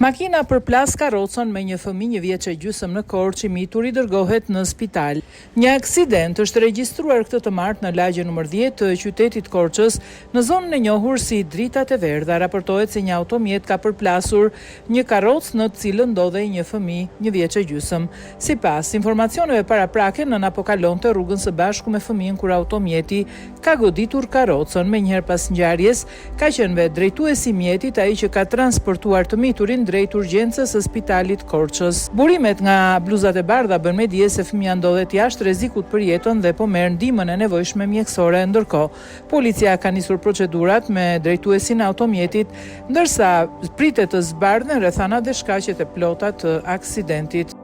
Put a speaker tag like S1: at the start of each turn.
S1: Makina përplas karrocën me një fëmijë një vjeç e gjysmë në Korçë, i mituri dërgohet në spital. Një aksident është regjistruar këtë të martë në lagjen numër 10 të qytetit Korçës, në zonën e njohur si Dritat e Verdha. Raportohet se një automjet ka përplasur një karrocë në të cilën ndodhej një fëmijë një vjeç e gjysmë. Sipas informacioneve paraprake, nëna po kalonte rrugën së bashku me fëmijën kur automjeti ka goditur karrocën. Menjëherë pas ngjarjes, Ka qenë vetë drejtuesi i mjetit ai që ka transportuar të miturin drejt urgjencës së spitalit Korçës. Burimet nga bluzat e bardha bëjnë me dije se fëmija ndodhet jashtë rrezikut për jetën dhe po merr ndihmën e nevojshme mjekësore. Ndërkohë, policia ka nisur procedurat me drejtuesin e automjetit, ndërsa pritet të zbardhen rrethanat dhe shkaqet e plota të aksidentit.